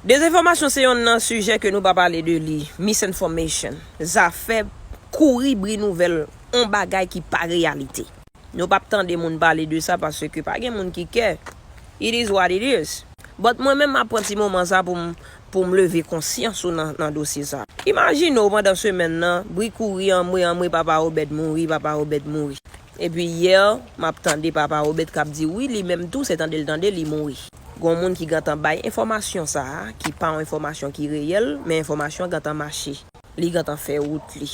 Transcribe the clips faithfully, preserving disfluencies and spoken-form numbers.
Dezenfòmasyon se yonn nan sijè ke nou pa pale de li. Misinformation. Zafè kouri bri nouvèl, on bagay ki pa reyalite. Nou p ap tande moun pale de sa paske pa gen moun ki kè. It is what it is. But mwen menm m ap pran ti moman sa pou m, pou m leve konsyans ou nan, nan dosye sa. Imajine w pandan semèn nan, bri kouri anmwe, anmwe, Papa Obèd mouri, Papa Obèd mouri. Epi yè, m ap tande Papa Obèd k ap di wi, li menm tou, se tande l tande li mouri. Gon moun ki gentan bay enfòmasyon sa a, ki pa yon enfòmasyon ki reyèl, men enfòmasyon gentan mache. Li gentan fè wout li.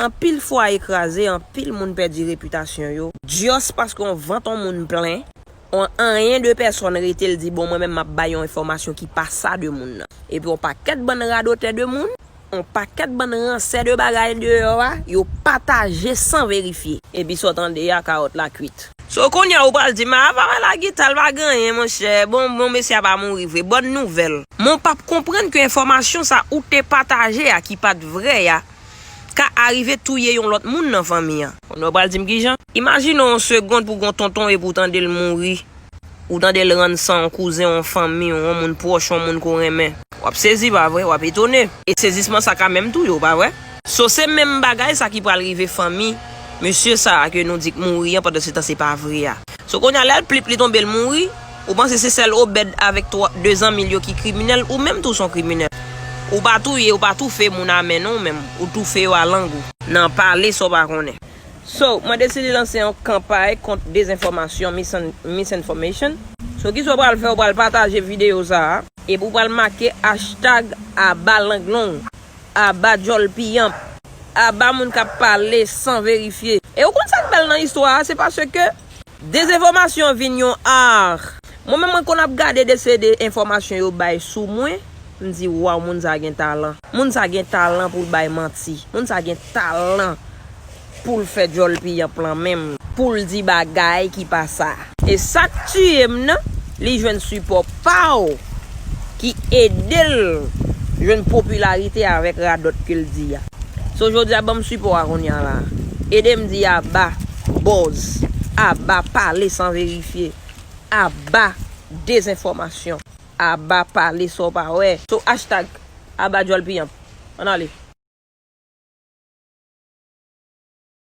Anpil fwaye kraze, anpil moun pèdi repitasyon yo, just paske yon vant yon moun plen, yon anyen de pèsòn rete l di, bon, mwen menm m ap bay yon enfòmasyon ki pa sa de moun nan. Epi yon pakèt bann radotè de moun, yon pakèt bann ransè de bagay deyò a, yo pataje san verifye. Epi sa w tande a, kawòt la kwit. So kounye a ou pral di m, a, pa wè la gita l pa gen anyen, monchè. Bon, bon, mesye a pa mouri vre. Bòn nouvèl. Men w p ap konprann ke enfòmasyon sa ou te pataje a ki pa t vrè a ka arive touye yon lòt moun nan fanmi an. Kounye a ou pral di m kijan? Imajine w yon segonn pou gon tonton epi w tande l mouri. Ou tande l rann san yon kouzen, yon fanmi, yon moun pwòch, yon moun ke w renmen. W ap sezi, pa vre? W ap etone. E sezisman sa ka menm touye w, pa vre? So, se menm bagay sa ki pral rive fanmi mesye sa a ke nou di k mouri an, pandan se tan se pa vre a. So, kounye a, lè l plip, li tonbe, l mouri, ou panse se sèl Obèd avèk twa, de zanmi l yo ki kriminèl, ou menm tou se yon kriminèl. Ou pa touye, ou pa toufe moun a men non, ou menm. Ou toufe yo a lang ou. Nan pale sa w pa konnen. So, mwen deside lanse yon kanpay kont dezenfòmasyon, misan-, misinformation. So, kisa w pral fè? W pral pataje videyo sa a, epi w pral make hashtag aba lang long, aba djòl piyanp, aba moun k ap pale san verifye. E ou konn sa k bèl nan istwa a? Se paske dezenfòmasyon vin yon art. Mwen menm, mwen konn ap gade de se de enfòmasyon yo bay sou mwen, m di, waw, moun sa gen talan. Moun sa gen talan pou l bay manti. Moun sa gen talan pou l fè djòl piyanp lan menm, pou l di bagay ki pa sa. E sa k tiye m nan, li jwenn sipò pa w ki ede l jwenn popilarite avèk radòt ke l di a. So, jodi a, ban m sipò a kounye a la. Ede m di aba buzz, aba pale san verifye, aba dezenfòmasyon, aba pale sa w pa wè. So, hashtag aba djòl piyanp. Ann ale.